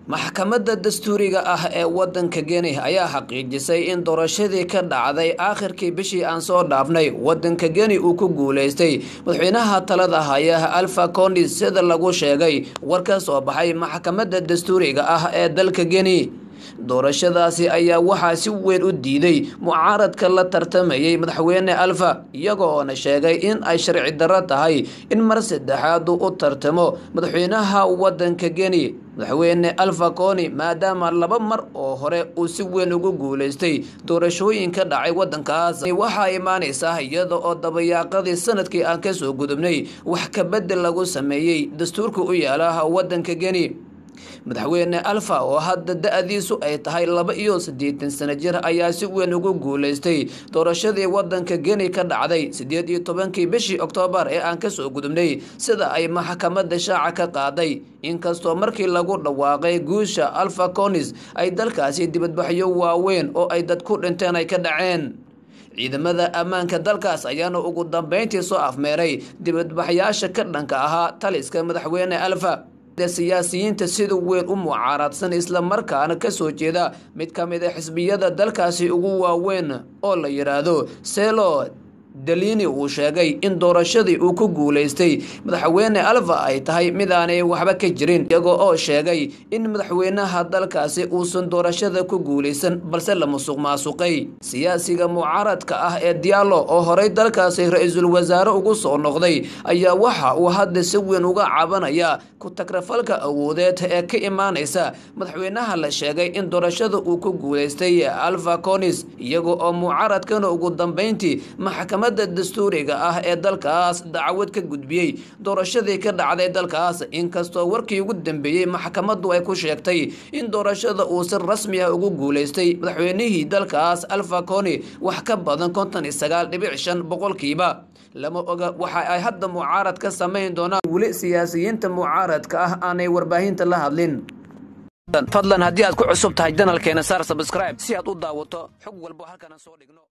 Maxkamadda dastuuriga ah ee waddanka Geni ayaa xaqiijisay in doorashadii ka dhacday aakhirkii bishii aan soo dhaafnay waddanka Geni uu ku guuleystay madaxweynaha talada haya Alpha Condi, sida lagu sheegay war ka soo baxay maxkamadda dastuuriga ah ee dalka Geni. Doorashadaasi ayaa waxaa si weyn u diiday mucaaradka la tartamayay madaxweyne Alfa, iyagoona sheegay in ay sharci darro tahay in mar saddexaad u tartamo madaxweynaha waddanka Geni, madaxweyne Alpha Coni, maadaama laba mar oo hore uu si weyn ugu guuleystay doorashooyin ka dhacay waddankaas. Waxaa imaanaysaa iyada oo dabayaaqadii sanadkii aan kasoo gudubnay wax kabedel lagu sameeyey dastuurka u yaala waddanka Geni. Madaxweyne Alfa oo hadda da-diisu ay tahay 82 sano jir ayaa si weyn ugu guuleystay doorashadii waddanka Geni ka dhacday 18-kii bishii Oktoobar ee aan kasoo gudubnay, sida ay maxkamadda shaaca ka qaaday. Inkastoo markii lagu dhawaaqay guusha Alpha Conis ay dalkaasi dibadbaxyo waaweyn oo ay dad ku dhinteen ay ka dhaceen, ciidamada ammaanka dalkaas ayaana ugu dambeyntii soo afmeeray dibadbaxyaasha ka dhanka ahaa taliska madaxweyne Alfa. Siyaasiyiinta sida weyn u mucaaradsan islamarkaana kasoo jeeda mid ka mid a xisbiyada dalkaasi ugu waaweyn oo la yidhaahdo Selo Dalini uu sheegay in doorashadii uu ku guuleystay madaxweyne Alfa ay tahay midaanay waxba ka jirin, iyagoo oo sheegay in madaxweynaha dalkaasi uusan doorashada ku guuleysan balse la musuq maasuqay. Siyaasiga mucaaradka ah ee Diallo oo horey dalkaasi ra-iisul wasaare ugu soo noqday ayaa waxa uu hadda si weyn uga cabanaya ku tagrafalka awoodeed ee ka imaanaysa madaxweynaha la sheegay in doorashada uu ku guuleystay Alpha Conis, iyaga oo mucaaradkana ugu dambeyntii maxkamadda dastuuriga ah ee dalkaas dacwad ka gudbiyey doorashadii ka dhacday dalkaas. Inkastoo warkii ugu dambeeyey maxkamaddu ay ku sheegtay in doorashada uu si rasmi ah ugu guuleystay madaxweynihii dalkaas Alpha Coni wax ka badan 59.5%, lama oga waxa ay hadda mucaarad ka samayn doonaan. Weli siyaasiyiinta mucaaradka ah aanay warbaahinta la hadlin. Fadlan haddii aad ku cusub tahay janalkeena, saar subscribe si aad u daawato xog walbo halkan aan soo dhigno.